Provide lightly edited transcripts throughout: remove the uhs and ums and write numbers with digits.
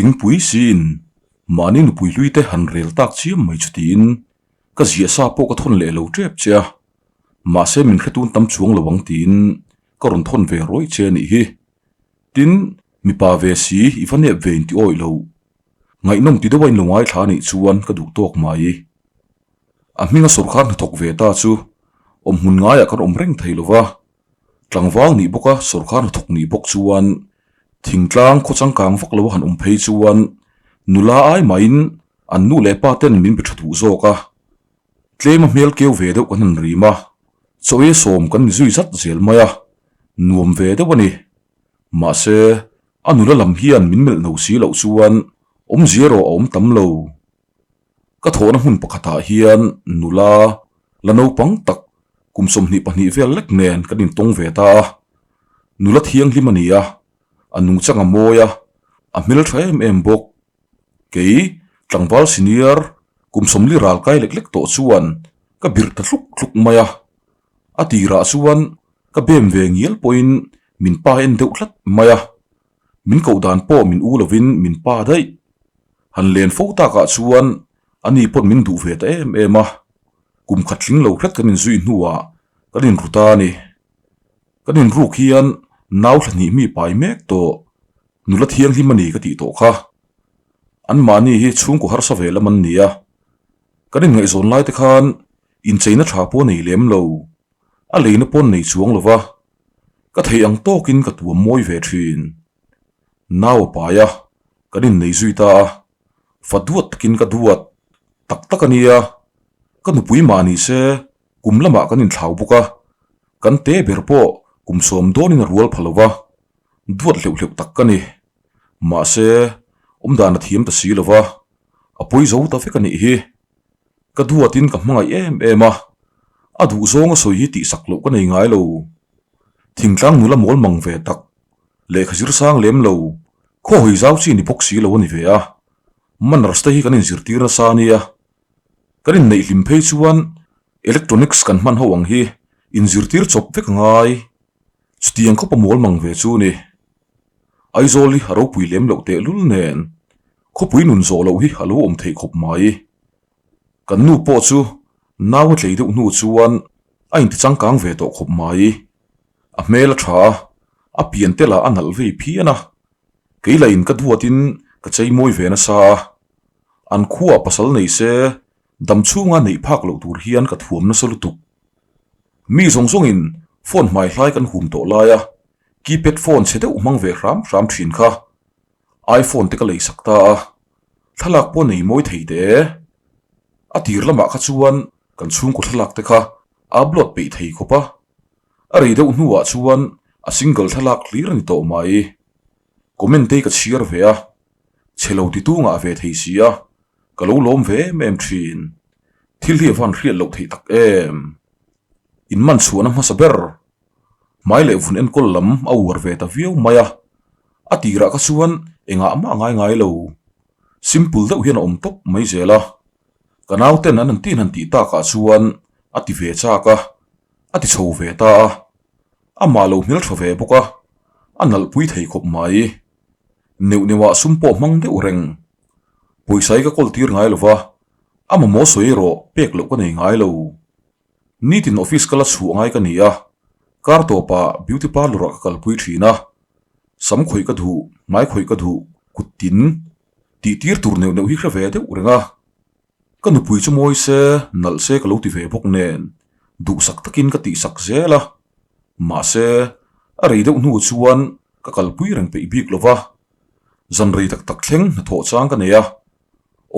Nutling pui siin mahni nupui hlui te han rel tak chiam mai chu tiin ka ziah sa pawh ka thawn leh lo tep che a, mahse min hretun tam chuang lo ang tiin ka rawn thawn ve rawih che a nih hi. Tin, mipa ve si i va nep ve inti awih lo. Ngaihnawm ti deuha in lo ngaithla a nih chuan ka duh tawk mai. A hminga sawrkar hnathawk ve ta chu awmhmun ngaiah kan awm reng thei lo va, tlangval nih bawka sawrkar hnathawk nih bawk chuan thingtlang khaw changkang vak lo a han awm phei chuan nula ai mahin an nu leh pa ten min be tha duh zawk a, tlema hmel keu ve deuh kan han rim a, chaw ei sawm kan ni zui zat zel mai a, nuam ve deuh a ni. Mahse, a nula lam hian min melh no si loh chuan awmzia erawh a awm tam lo. Ka thawhna hmun pakhatah hian nula la naupang tak kum 22 vel lek nen kan intawng ve ta a. Nula thianghlim a ni a, a nungchang a mawi a, a hmeltha em em bawk. Kei tlangval senior kum 40 ral kai lek lek tawh chuan ka birh ta hluk hluk mai a. A tirah chuan ka bem ve ngial pawhin min pa en deuh tlat mai a. Min koh dan pawh min u lovin min pa daih. Han len fo takah chuan ani pawn min duh ve ta em em a, kum khat tling lo hret kan inzui hnuah kan inru ta a ni. Kan inruk hian nau thla hnih mi pai mek tawh, nula thianghlim a ni ka tih tawh kha. Anmahni hi chhungkaw harsa ve lam an ni a, kan inngaihzawn lai te khan incheina tha pawh a nei lem lo, a leina pawn nei chuang lo va, ka theih ang tawkin ka tuam mawi ve thin. Nau a pai a, kan innei zui ta a, fa duat takin ka duat tak tak a nia, ka nupui mah ni se kum lamah kan inthlau bawk a, kan te ber pawh kum sawm dawnin a rual pha lo va, duat hleuh hleuh tak ka ni. Mahse, awmdan a thiam ta si lo va, a pawi zo ta vek a nih hi. Ka duatin ka hmangaih em em a, a duhzawng a sawi hi tihsak loh ka nei ngai lo. Thingtlang nula mawl mang ve tak, lehkha zir sang lem lo, khaw hawi zau chi ni bawk si lo a ni ve a. Manners te hi kan inzirtir nasa a nia. Kan inneih hlim phei chuan electronics kan hman ho ang hi inzirtir chawp vek a ngai. Chutiang khawpa mawl mang ve chu ni. Aizawl hi a ropui lem loh tehlul nen khawpui nun zawh loh hi a lo awm theih khawp mai. Kan nu pawh chu nau a tlei deuh hnu chuan a inti changkang ve tawh khawp mai. A hmel a tha a, a pian te lah a nalh vei phian a. Kei lah in ka duatin ka chei mawi ve nasa a. An khuaah pasal nei se dam chhunga neih phak loh tur hian ka thuam nasa lutuk. Mi zawng zawngin phone hmai hlai kan hum tawh lai a, keypad phone chhe deuh hmang ve hram hram thin kha. iPhone te ka lei sak ta a, thlalak pawh nei mawi thei teh e. A tir lamah kha chuan kan chhungkaw thlalak te kha a upload peih thei khawp a, a rei deuh hnuah chuan a single thlalak hlir a ni tawh mai. Comment te hi ka chhiar ve a, chhe lo ti tu ngah ve thei si a, ka lo lawm ve em em thin. Thil hi a van hriat loh theih tak em. In man chhuahna hmasa ber Hmai leh vun enkawl lam a uar ve ta viau mai a, a tirah kha chuan engah mah a ngai ngai lo. Simple deuh hian a awm tawp mai zel a, ka nauten an han tin han tih takah chuan a ti ve chak a, a ti chho ve ta a, amah lo hmeltha ve bawk a, a nalhpui thei khawp mai. Neuh neuhah sum pawh hmang deuh reng. Pawisa hi ka kawl tir ngai lo va, a mamawh sawi erawh pek loh ka nei ngai lo. Nitin office ka la chhuah ngai ka ni a, kar tawpah beauty parlour ah ka kalpui thin a, sam khawih ka duh, hmai khawih ka duh, kut tin tih tir tur neuh neuh hi hre ve deuh reng a. Ka nupui chu mawi se, nalh se ka lo ti ve bawk nen, duhsak takin ka tihsak zel a. Mahse, a rei deuh hnu chuan ka kalpui reng peih bik lo va, zan rei tak tak thleng hnathawh chang ka nei a,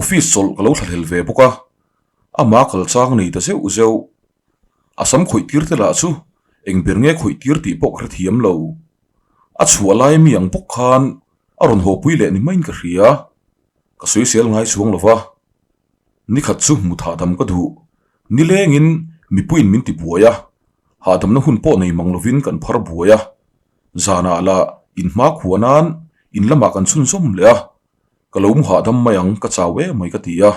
office chawlh ka lo thlahlel ve bawk a. Ama kal chang nei ta zeuh zeuh. A sam khawih tir te lah chu eng ber nge khawih tir tih pawh ka hrethiam lo. A chhuah lai mi ang bawk khan a rawn haw pui leh ni maiin ka hria. Ka sawisel ngai chuang lo va. Nikhat chu hmu thahdam ka duh. Nilengin mipuiin min ti buai a, hahdamna hun pawh nei mang lovin kan phar buai a. Zanah lah inhma khuah nan in lamah kan chhunzawm leh a. Ka lo mu hahdam mai ang ka chau em mai ka ti a.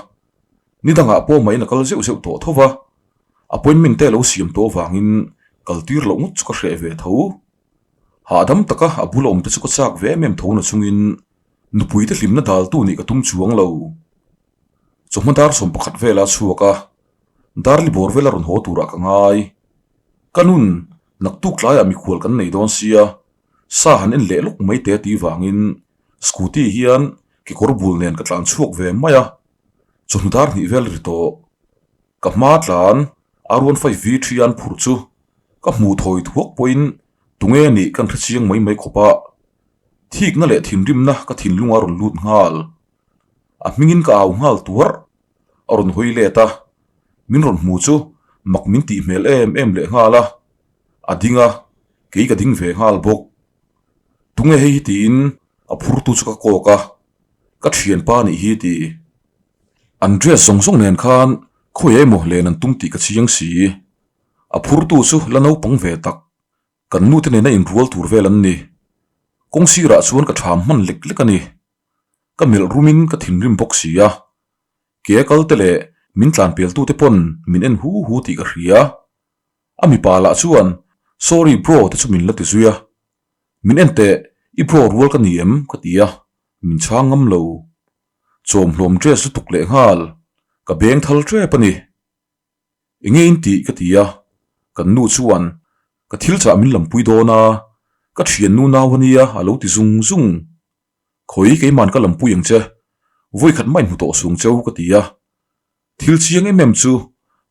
Ni dangah pawh main a kal zeuh zeuh tawh tho va, appointment te a lo siam tawh avangin kal tir loh ngawt chu ka hreh ve tho. Hahdam taka a bula awm te chu ka chak ve em em tho na chungin Nupuite hlimna daltu nih ka tum chuang lo. Chawhma dar 11 vela chhuak a, Darli bawr vela rawn haw turah ka ngai. Ka nun, naktuk tlaiah mikhual kan nei dawn sia, sa han en leh lawk mai te ti vangin scooty hian kekawr bul nen ka tlan chhuak ve mai a, chawhnu dar hnih vel ri tawh. Ka hma tlan R15 V3 an phurh chu ka hmuh thawi thuak pawhin tunge nih kan hre chiang mai mai khawp a, thikna leh thinrimna ka thinlung a rawn lut nghal. A hmingin ka au nghal tuarh a rawn hawi let a, min rawn hmu chu mak min tih hmel em em leh nghal a, a ding a, kei ka ding ve nghal bawk. Tunge hei hi tiin a phurtu chu ka kawk a, ka thianpa nih hi ti. An dress zawng zawng nen khan khawi emaw len an tum tih ka chiang si. A phurtu chu la naupang ve tak, kan nute nena inrual tur vel an ni. Kawng sirah chuan ka ṭham hman lek lek a ni. Ka melh rumin ka thinrim bawk si a, ke a kal te leh min tlan peltu te pawn min en hu hu tih ka hria. A mipa lah chuan sorry bro te chu min la ti zui a, min en teh i bro rual ka ni em ka ti a, min chhang ngam lo. Chawmhlawm dress lutuk leh nghal ka beng thal tep a ni. Enge in tih ka ti a, kan nu chuan ka thil chah min lampui dawn a, ka thiannu nau a nia a lo ti zung zung. Khawi keiman ka lampui ang che, vawikhat mah in hmu tawh sung cheu ka ti a. Thil chiang em em chu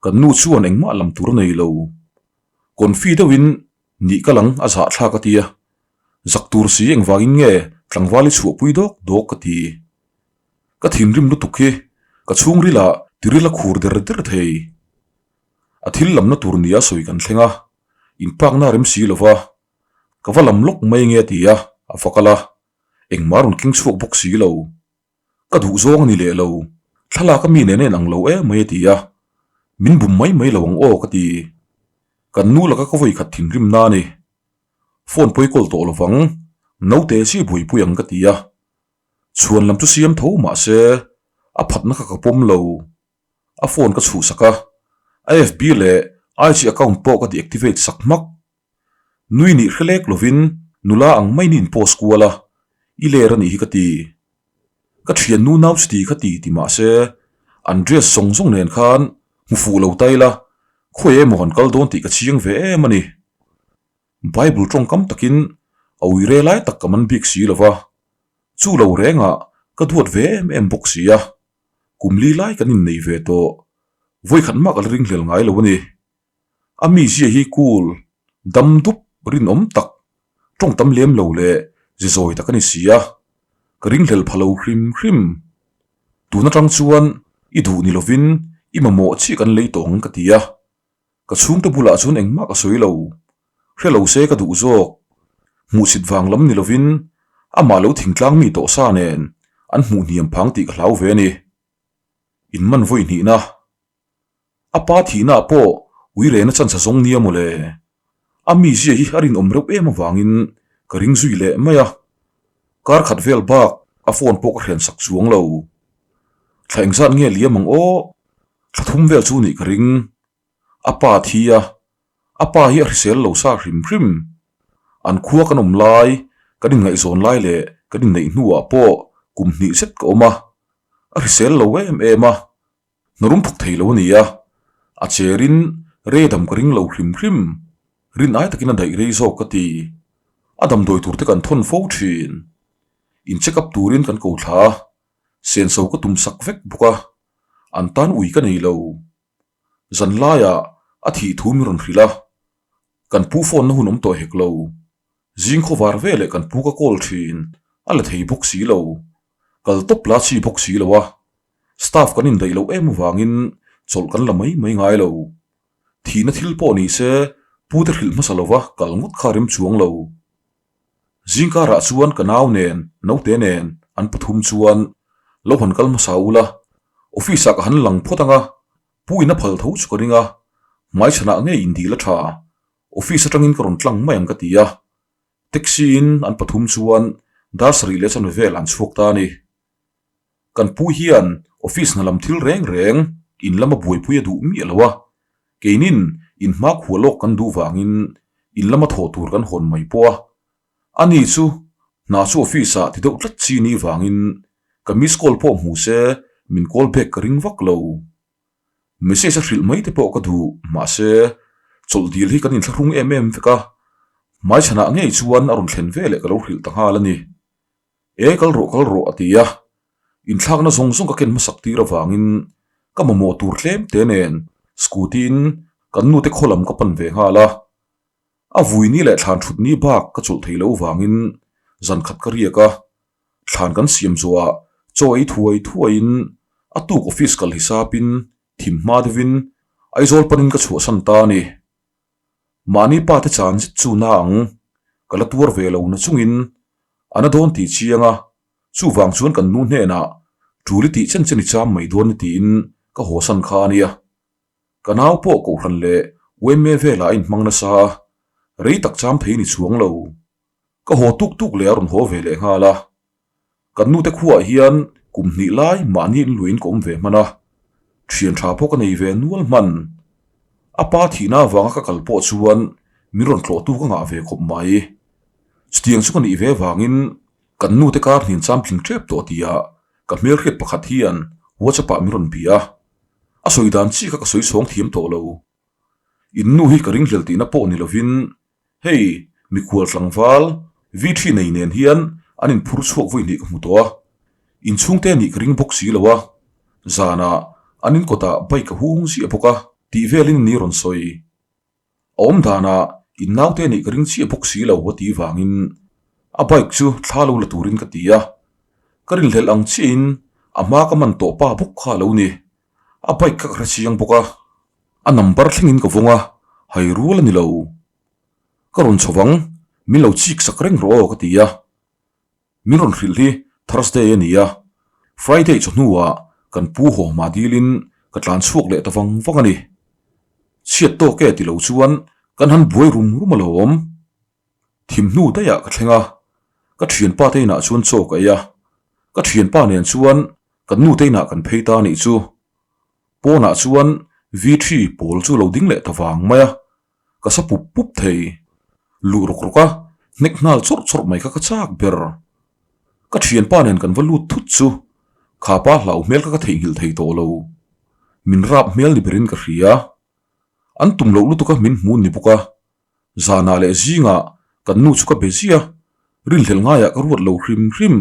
kan nu chuan engmah lam tur a nei lo. Confi deuhin nih ka lang a zahthlak a ti a, zak tur si engvangin nge tlangval i chhuahpui dawk dawk ka ti. Ka thinrim lutuk hi ka chhungril ah tiril a khur der der thei. A thil lamna tur nia sawi kan thleng a, inpakna a rem si lova, ka va lam lawk mai nge ti a, a va kal a, engmah a rawn keng chhuak bawk si lo. Ka duh zawng a ni leh lo, thlalak a mi nen a inang lo em mai a ti a, min bum mai mai lo ang aw ka ti. Kan nu laka ka vawi khat thinrim na a ni. Phone pawi kawl tawh lovang, naute chi buaipui ang ka ti a. Chhuan lam chu siam tho mah se, a phatna kha ka pawm lo. A phone ka chhuhsak a, a FB leh IG account pawh ka deactivate sak hmak. Nui nih hre lek lovin nula ang mai niin post kual a, i ler a nih hi ka ti. Ka thiannu nau chuti kha ti ti mah se, an dress zawng zawng nen khan hmu fuh lo ta ila, khawi emaw han kal dawn tih ka chiang ve em a ni. Bible tawngkam takin a ui re lai tak ka man bik si lo va, chu lo rengah ka duat ve em em bawk si a, kum li lai kan innei ve tawh, vawikhat mah ka la ringhlel ngai lo a ni. A mizia hi cool, dam dup, rinawm tak, tawng tam lem lo leh ze zawi tak a ni si a, ka ringhlel pha lo hrim hrim. Tun atang chuan i duh ni lovin i mamawh chiah kan lei tawh ang ka ti a, ka chhungte bulah chuan engmah ka sawi lo. Hre lo se ka duh zawk. Hmuhsit vang lam ni lovin amah lo thingtlang mi tawh sa nen an hmuh hniam phang tih ka hlau ve a ni. In man vawi hnihna. A pa thihna pawh ui rena chance a zawng nia mawle. A mizia hi a rinawm reuh em avangin ka ring zui leh mai a. Kar khat vel bak a phone pawh ka hrian sak chuang lo. Thla engzat nge liam ang aw? Thla thum vel chu nih ka ring. A pa thi a, a pa hi a hrisel lo sa hrim hrim. An khua kan awm lai, kan inngaihzawn lai leh kan inneih hnuah pawh kum hnih zet ka awm a. A hrisel lo em em a, Hnarum thawk thei lo a ni a, a cherin rei dam ka ring lo hrim hrim, rin ai takin a daih rei zawk ka ti. A damdawi tur te kan thawn fo thin. In check up turin kan ko thla a, senso ka tum sak vek bawk a, an tan ui ka nei lo. Zan laiah a thih thu min rawn hrilh a, kan pu phone na hun awm tawh hek lo. Zing khawvar veleh kan pu ka call thin, a la thei bawk si lo. Kal tawp la chi bawk si lo a, Staff kan indaih loh em avangin chawlh kan la mai mai ngai lo. Thihna thil pawh ni se pute hrilh hmasa lova kal ngawt kha rem chuang lo. Zingkarah chuan ka nau nen, naute nen an pathum chuan lo han kal hmasa ula, office ah ka han lang phawt anga pu in a phal tho chu ka ring a, hmaichhanah ngei indil a tha, office atangin ka rawn tlang mai ang ka ti a. Taxi in an pathum chuan dar sarih leh chanve vel an chhuak ta a ni. Kan pu hian office hna lam thil reng reng in lama buaipui a duh miah lo a, keinin in hma khua lawk kan duh vangin in lama thawh tur kan hawn mai pawh a, ani chu Hna chu office ah ti deuh tlat chi ni vangin ka miss call pawh hmu se min call back ka ring vak lo. Message a hrilh mai te pawh ka duh mahse chawlh dil hi kan inthlahrung em em vek a, hmaichhanah ngei chuan a rawn thlen veleh ka lo hrilh ta nghal a ni. E kal rawh kal rawh a ti a, inthlakna zawng zawng ka ken hmasak tir avangin ka mamawh tur tlem te nen scooty in kan nute khaw lam ka pan ve nghal a. A vui ni leh thlan thut ni bak ka chawlh thei lo vangin zan khat ka riak a, thlan kan siam zawhah chaw ei thuai thuaiin a tuk office kal hisapin thim hma deuhin Aizawl panin ka chhuahsan ta a ni. Mahni pa te chan zet chu na ang, ka la tuar ve lo na chungin a na dawn tih chiang a, chuvang chuan kan nu hnenah tul i tih chen chen i cham mai dawn ni tiin ka hawsan kha a nia. Ka nau pawh Kohhran leh UMA velah a inhmang nasa a, rei tak cham thei ni chuang lo. Ka haw tuk tuk leh a rawn haw ve leh nghal a. Kan nute khuaah hian kum hnih lai mahni inluiin ka awm ve hman a, thian tha pawh ka nei ve nual hman. A pa thihna avanga ka kal pawh chuan min rawn tlawhtu ka ngah ve khawp mai. Chutiang chu ka nih ve vangin kan nute kar hnin cham tling tep tawh tia ka hmelhriat pakhat hian WhatsApp ah min rawn bia a. A sawi dan chi kha ka sawi chhawng thiam tawh lo. In nu hi ka ringhlel tihna pawh ni lovin hei mikhual tlangval V3 nei nen hian an inphur chhuak vawi hnih ka hmu tawh a. Inchhungte nih ka ring bawk si lo a, zanah an inkawtah bike a hung ziah bawk a tih velin ni rawn sawi. A awm danah in naute nih ka ring chiah bawk si lo a tih vangin a bike chu thla lo la turin ka ti a, ka rinhlelh ang chiahin a hma ka man tawh pa bawk kha a lo ni. A bike kha ka hre chiang bawk a, a number thlengin ka vawng a, hai rual a ni lo. Ka rawn chho vang, min lo chik sak reng rawh aw ka ti a. Min rawn hrilh hi Thursday a ni a, Friday chawhnuah kan pu haw hma dilin ka tlan chhuak leh ta vang vang a ni. Chhiat tawk e ti lo chuan kan han buai rum rum alawm. Thim hnu daihah ka thleng a, ka thianpa te inah chuan chaw ka ei a, ka thianpa nen chuan kan nu te inah kan phei ta a nih chu. Pawnah chuan V3 pawl chu lo ding leh ta vang mai a, ka sa pup pup thei. Luh rawk rawk a, hnek nghal chawrh chawrh mai kha ka chak ber. Ka thianpa nen kan va lut thut chu khapa hlau hmel kha ka theihnghilh thei tawh lo. Min rap hmel ni berin ka hria. An tum loh lutuk a min hmu ni bawk a, Zanah leh zingah kan nu chu ka be ziah, rinhlelh ngaiah ka ruat lo hrim hrim.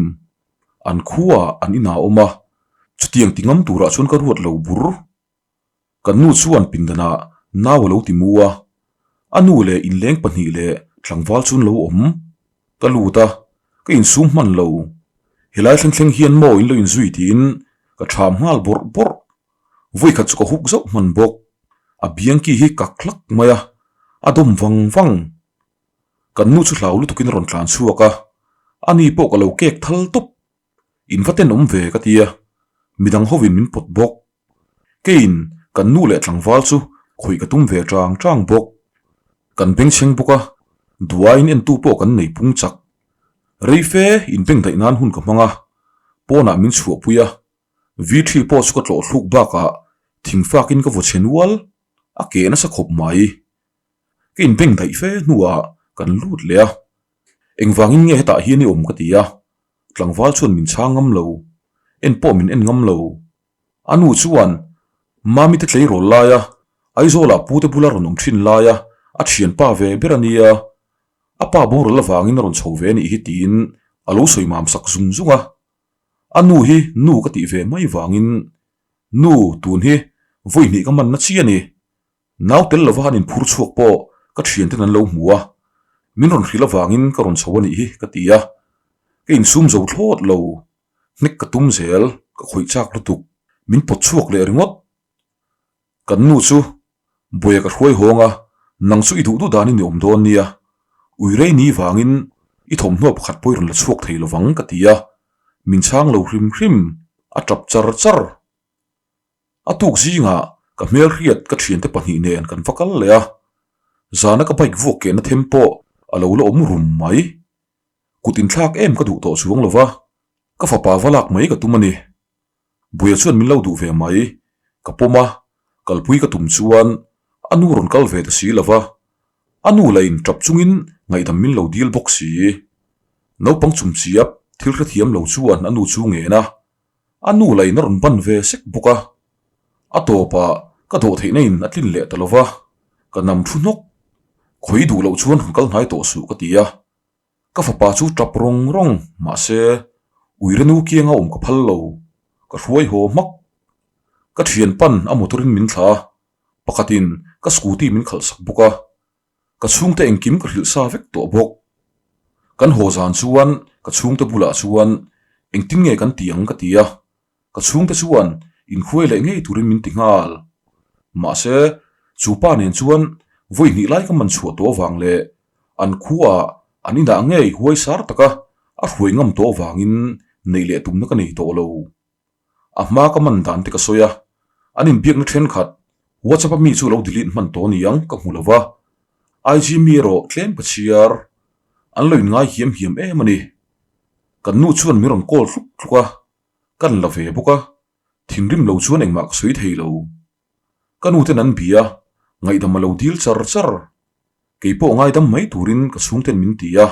An khuaah an inah a awm a, chutiang ti ngam turah chuan ka ruat lo bur. Kan nu chuan pindanah nau a lo ti mu a, a nu leh inleng pahnih leh tlangval chu an lo awm. Ka lut a, ka insum hman lo. Helai thleng thleng hian maw in lo inzui tiin ka ṭham nghal bawrh bawrh. Vawikhat chu ka huk zauh hman bawk. A biangki hi kak hlak mai a, a dawm vang vang. Kan nu chu hlau lutukin a rawn tlan chhuak a, ani pawh ka lo kek thal tawp. In va tenawm ve ka ti a, midang hovin min pawt bawk. Keiin kan nu leh tlangval chu khawih ka tum ve chang chang bawk. Kan bengchheng bawk a, duaiin entu pawh kan nei pung chak. Reife inbengdaih nan hun ka hmang a, pawnah min chhuahpui a, V3 pawh chu ka tlawh thluk bakah thing fakin ka vaw chhe nual, a keh nasa khawp mai. Ka inbeng daih fe hnuah kan lut leh a, engvangin nge hetah hian i awm ka ti a, tlangval chuan min chhang ngam lo, en pawh min en ngam lo. A nu chuan Mami te tleirawl laia Aizawlah pute bula rawn awm thin laia a thianpa ve ber a nia, a pa boral avangin a rawn chho ve a nih hi tiin a lo sawi mam sak zung zung a. A nu hi nu ka tih ve mai vangin nu tun hi vawi hnih ka manna chi a ni. Nau tel lova han inphur chhuak pawh ka thianten an lo hmu a, min rawn hrilh avangin ka rawn chho a nih hi ka ti a. Ka insum zo thlawt lo, hnek ka tum zel, ka khawih chak lutuk, min pawt chhuak leh ringawt. Kan nu chu buaia ka hruai hawng a, nang chu i duh duh danin i awm dawn nia, ui rei ni vangin i thawmhnaw pakhat pawh i rawn la chhuak thei lovang ka ti a, min chhang lo hrim hrim, a tap char char. A tuk zingah ka hmelhriat ka thiante pahnih nen kan va kal leh a, zana ka bike vuak kehna them pawh a lo la awm rum mai. Kut inthlak em ka duh tawh chuang lova, ka fapa va lak mai ka tum a ni. Buia chuan min lo duh ve mai, ka pawm a, kalpui ka tum chuan a nu rawn kal ve ta si lo va, a nu la in tap chungin ngaihdam min lo dil bawk si. Naupang chumchiap thil hrethiam lo chuan a nu chu ngen a, a nu lain a rawn ban ve sek bawk a. A tawpah ka dawh theihna in a tlin leh ta lo va, ka nam thu hnawk. Khawi duh loh chuan han kal hnai tawh suh ka ti a. Ka fapa chu tap rawng rawng mahse uirenu kianga awm ka phal lo, ka hruai haw hmak. Ka thian pan a motor in min thla a, pakhatin ka scooty min khalh sak bawk a. Ka chhungte engkim ka hrilh sa vek tawh bawk. Kan haw zan chuan ka chhungte bulah chuan engtin nge kan ti ang ka ti a, ka chhungte chuan inhruai leh ngei turin min ti nghal. Mahse, chu pa nen chuan vawi hnih lai ka man chhuah tawh avang leh an khuaah an inah ngei huai sar taka a hruai ngam tawh avangin neih leh tumna ka nei tawh lo. A hma ka man dan te ka sawi a, an inbiakna thenkhat WhatsApp a mi chu lo delete hman tawh niang ka hmu lo va, IG mi erawh tlem ka chhiar, an lo inngai hiam hiam em a ni. Kan nu chuan min rawn call tluk tluk a, kan la ve bawk a, thinrim lo chuan engmah ka sawi thei lo. Ka nu ten an bia, ngaihdam a lo dil char char. Kei pawh ngaidam mai turin ka chhungten min ti a,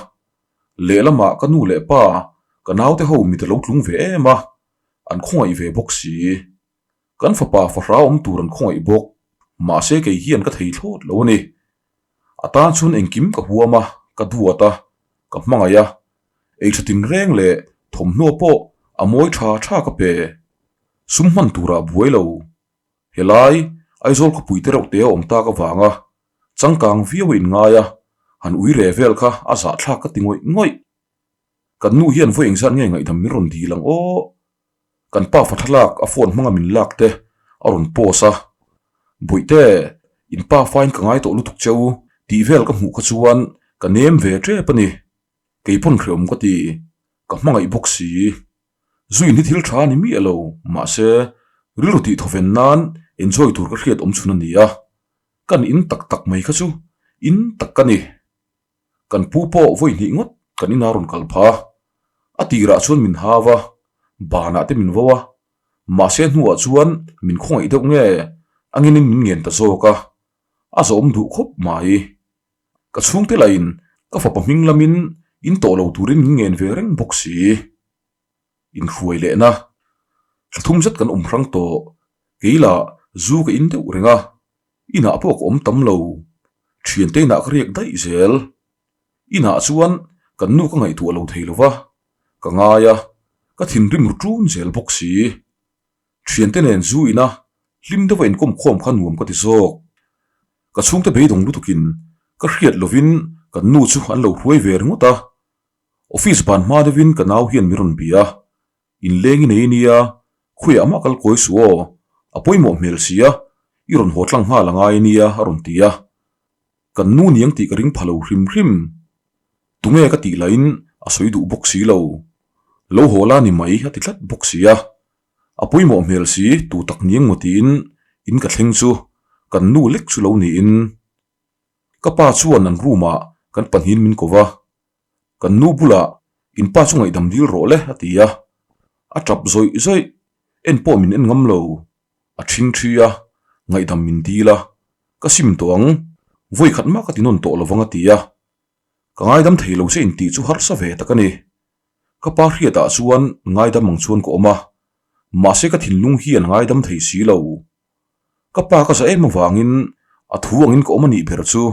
Lehlamah ka nu leh pa, ka naute ho mit a lo tlung ve em a, an khawngaih ve bawk si. Kan fapa fahra awm tur an khawngaih bawk, mahse kei hian ka thei thlawt lo a ni. A tan chuan engkim ka huam a, ka duat a, ka hmangaih a, ei tha tinreng leh thawmhnaw pawh a mawi tha tha ka pe. Sum hman turah buai lo. Helai, Aizawl khawpui te reuh te a awm tak avanga Changkang viau a inngai a, han ui re vel kha a zahthlak ka ti ngawih ngawih. Kan nu hian vawi engzat nge ngaihdam min rawn dil ang aw. Kan pa fa thlalak a phone hmanga min lak te a rawn post a, Bawihte, in pa fain ka ngai tawh lutuk cheu tih vel ka hmuh kha chuan ka nem ve tep a ni. Kei pawn hreawm ka ti, ka hmangaih bawk si. Zuin hi thil tha a ni miah lo, mahse rilru tih thawven nan enjoy tur ka hriat awm chhun a ni a. Kan in tak tak mai kha chu in tak ka ni. Kan pu pawh vawi hnih ngawt kan ina rawn kal pha. A tirah chuan min hau a, banah te min vo a, mahse hnuah chuan min khawngaih deuh nge anginin min ngen ta zawk a, a zawm duh khawp mai. Ka chhungte lahin ka fapa hming lamin in tawh lo turin min ngen ve reng bawk si. Inhruai lehna thla thum zet kan awm hrang tawh. Kei lah zu ka in deuh reng a, inah pawh ka awm tam lo. Thiante inah ka riak daih zel. Inah chuan kan nu ka ngaihtuah lo thei lo va, ka ngai a, ka thinrim ru ṭun zel bawk si. Thiante nen zu ina hlim deuha inkawm khawm kha nuam ka ti zawk. Ka chhungte beidawng lutukin ka hriat lovin kan nu chu an lo hruai ve ringawt a. Office ban hma deuhin ka nau hian min rawn bia a, inleng i nei nia, khawiah mah kal kawi suh aw, a pawimawh hmel si a, i rawn haw tlang nghal a ngai nia a rawn ti a. Kan nu niang tih ka ring pha lo hrim hrim. Tunge ka tih lahin a sawi duh bawk si lo. Lo haw la ni mai a ti tlat bawk si a. A pawimawh hmel si tu tak niang maw tiin in ka thleng chu kan nu lek chu lo niin. Ka pa chuan an room ah kan pahnihin min ko va, kan nu bulah in pa chu ngaihdam dil rawh le a ti a. A tap zawih zawih, en pawh min en ngam lo. A thing thi a, ngaihdam min dil a, ka sim tawh ang, vawi khat mah ka ti nawn tawh lovang a ti a. Ka ngaidam thei lo che intih chu harsa ve tak a ni. Ka pa hriatah chuan ngaidam ang chuan ka awm a, mahse ka thinlung hian ngaidam thei si lo. Ka pa ka za em avangin a thu angin ka awm a nih ber chu.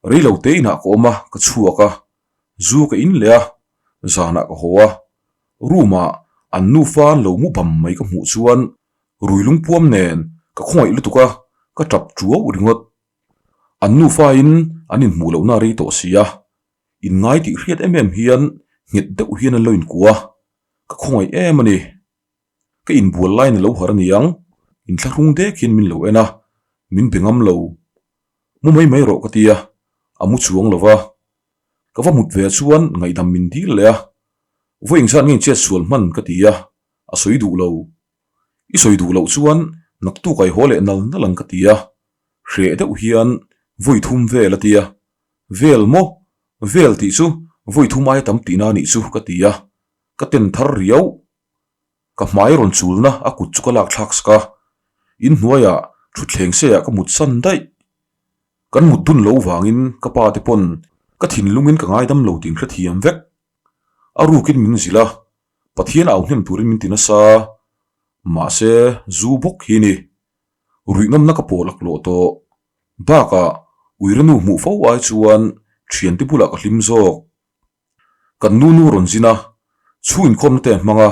Rei lo te inah ka awm a, ka chhuak a, zu ka in leh a, zanah ka haw a, room ah an nufa an lo mu bam mai ka hmuh chuan rui lungpuam nen ka khawngaih lutuk a, ka tap tuau ringawt. An nufain an inhmuh lohna a rei tawh si a, inngai tih hriat em em hian nghet deuh hian an lo inkuah a, ka khawngaih em a ni. Ka inbual laiin a lo harh a niang, inthlahrung dek hian min lo en a, min be ngam lo. Mu mai mai rawh ka ti a, a mu chuang lo va. Ka va mut ve chuan ngaihdam min dil leh a, vawi engzat nge chet sual hman ka ti a, a sawi duh lo. I sawi duh loh chuan naktuk ai haw leh nal nal ang ka ti a, hreh deuh hian vawi thum vel a ti a, vel maw? Vel tih chu vawi thum aia tam tihna a nih chu ka ti a, ka ten thar riau. Ka hmai rawn chulna a kut chu ka lak thlak sak a, inhnuaiah thutthleng seiah ka mut san daih. Kan mut dun lo vangin ka pa te pawn ka thinlungin ka ngaidam lo tih an hrethiam vek. A rukin min zilh a, Pathian au hnem turin min ti nasa. Mahse, zu bawk hi ni. Ruih ngamna ka pawh laklawh tawh. Bakah, uiranu hmuh fo ai chuan thiante bulah ka hlim zawk. Kan nu nu rawn zin a, chhung inkhawmna te a hmang a,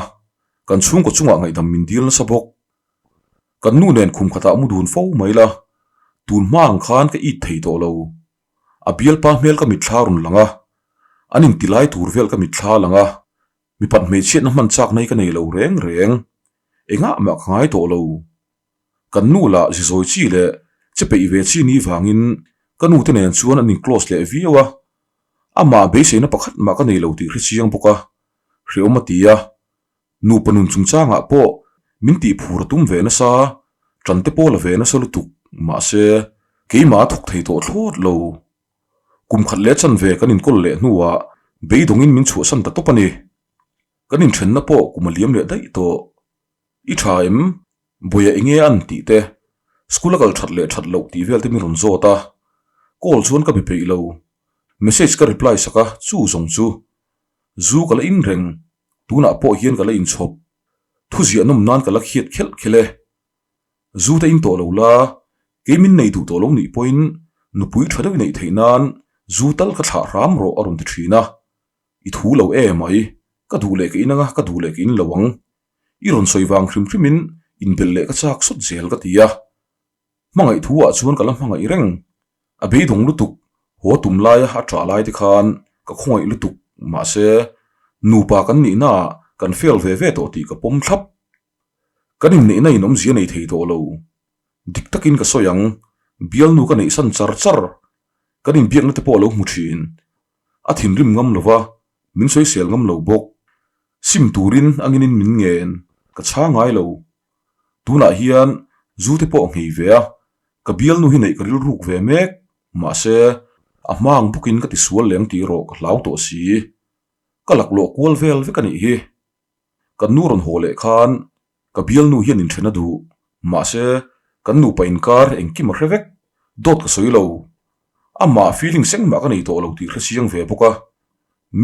kan chhungkaw chungah ngaihdam min dil nasa bawk. Kan nu nen khum khatah mu dun fo mai la, tun hma ang khan ka it thei tawh lo. A bialpa hmel ka mitthla rawn lang a, an inti lai tur vel ka mitthla lang a, mipat hmeichhiatna hman chak nai ka nei lo reng reng. Engah mah ka ngai tawh lo. Kan nu lah zizawi chi leh che peih ve chi ni vangin ka nu te nen chuan an in close leh viau a, amah beiseina pakhat mah ka nei lo tih hre chiang bawk a, hreawm a ti a, nupa nun chungchangah pawh min tih phur a tum ve nasa, ṭan te pawh la ve nasa lutuk, mahse keimah a thawk thei tawh thlawt lo. Kum khat leh chanve kan inkawl leh hnuah beidawngin min chhuahsan ta tawp a ni. Kan inthenna pawh kum a liam leh daih tawh. I tha em? Buaia enge an tih te, school a kal that leh that loh tih vel te min rawn zawt a, call chuan ka be peih lo. Message ka reply sak a, chu zawng chu. Zu ka la in reng, tunah pawh hian ka la inchhawp. Thu ziah nawm nan ka la khiat khelh khelh e. Zu te in tawh lo la, kei min nei duh tawh lo nih pawhin nupui tha deuh i neih theih nan zu tal ka thlah hram rawh a rawn ti thin a. I thu lo e mai, ka duh leh ka in anga ka duh leh ka in lo ang. I rawn sawi vang hrim hrimin inbelh leh ka chak sawt zel ka ti a. Hmangaih thu ah chuan ka la hmangaih reng. A beidawng lutuk, haw tum laia a ṭah lai te khan ka khawngaih lutuk mahse nupa kan nihna ah kan fail ve ve tawh tih ka pawm thlap. Kan inneihna in awmzia nei thei tawh lo. Dik takin ka sawi ang, bialnu ka neihsan char char. Kan inbiakna te pawh a lo hmu ṭhin. A thinrim ngam lo va, min sawisel ngam lo bawk. Sim turin anginin min ngen, ka chhang ngai lo. Tunah hian zu te pawh nghei ve a, ka bialnu hi neih ka rilruk ve mek, mahse a hma ang bawkin ka tisual leng tih erawh ka hlau tawh si. Ka laklawh kual vel vek a nih hi. Kan nu rawn haw leh khan ka bialnu hian inthen a duh, mahse kan nupa inkar engkim a hre vek, dawt ka sawi lo. Amah feelings engmah ka nei tawh lo tih hre chiang ve bawk a,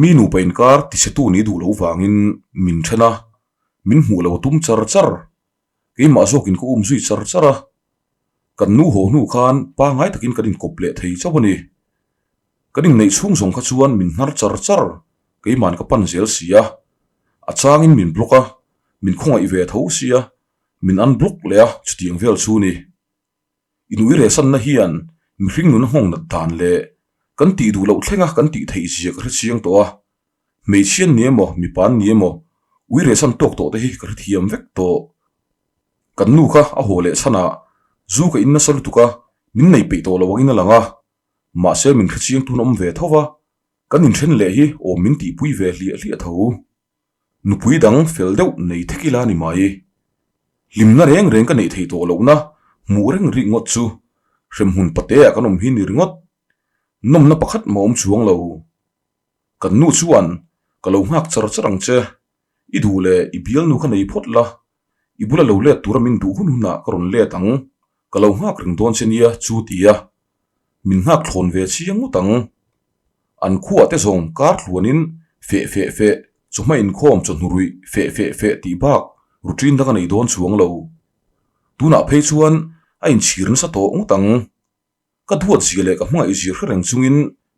mi nupa inkar tichhetu nih duh loh vangin min then a, min hmuh lo a tum char char. Keimah zawkin ka um zui char char a, kan nu haw hnu khan pangngai takin kan inkawp leh thei chauh a ni. Kan inneih chhung zawng kha chuan min hnar char char, keima'n ka pan zel si a, a changin min block a, min khawngaih ve tho sia, min unblock leh a, chutiang vel chu ni. Inuiresanna hian mihring nuna nghawng nat dan leh kan tih duh loh thlenga kan tih theih zia ka hre chiang tawh a, hmeichhia an ni emaw mipa an ni emaw uiresan tawk tawh te hi ka hrethiam vek tawh. Kan nu kha a haw leh chhanah zu ka in nasa lutuk a, min nei peih tawh lo angin a lang a, mahse min hre chiang tun awm ve tho va, kan inthen leh hi awm min tihpui ve hliah hliah tho. Nupui dang fel deuh nei thek ila ni mai. Hlimna reng reng ka neih theih tawh lohna hmuh reng rik ngawt chu hremhmun pateah kan awm hi ni ringawt. Nawmna pakhat mah awm chuang lo. Kan nu chuan ka lo nghak char char ang che. I duh leh i bialnu kha nei phawt la. I bula lo let tura min duh hun hunah ka rawn let ang. Ka lo nghak reng dawn che nia chu ti a. Min nghak thlawn ve chiang ngawt ang. An khuah te zawng kar tluanin feh feh feh, chawhma inkhawm chawhnu ruih feh feh feh tih bak routine dang a nei dawn chuang lo. Tunah phei chuan a inchhir nasa tawh ngawt ang. Ka duat zia leh ka hmangaih zia hre reng chungin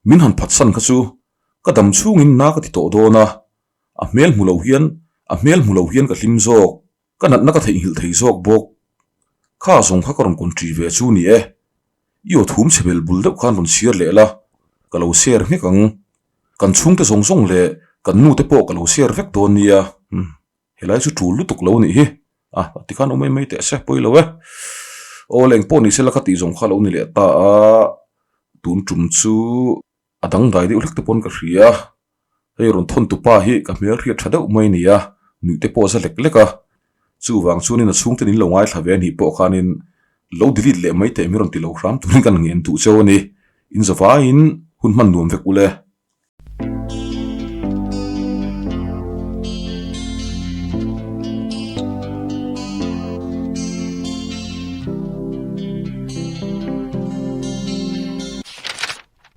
min han phatsan kha chu ka dam chhungin na ka ti tawh dawn a, a hmel hmu lo hian a hmel hmu lo hian ka hlim zawk. Ka natna ka theihnghilh thei zawk bawk. Kha zawng kha ka rawn kawn ṭi ve chu ni e. I aw thum chhe bel bul deuh khan rawn chhiar leh la, ka lo share nghek ang. Kan chhungte zawng zawng leh kan nute pawh ka lo share vek dawn nia. Umm, helai chu ṭul lutuk lo nih hi. A, tikhan awm mai mai teh se, pawi lo e. Aw le engpawh ni sela ka tih zawng kha lo ni leh ta a, tun ṭum chu. A dangdai deuh hlek te pawn ka hria, hei rawn thawn tu pa hi ka hmel hriat tha deuh mai a ni a, nuih te pawh a za lek lek a, chuvang chuanin a chhungten in lo ngaithla ve a nih pawh khanin lo delete leh mai teh mi rawn ti lo hram turin kan ngen duh cheu a ni, in zavaiin hun hman nuam vek ule.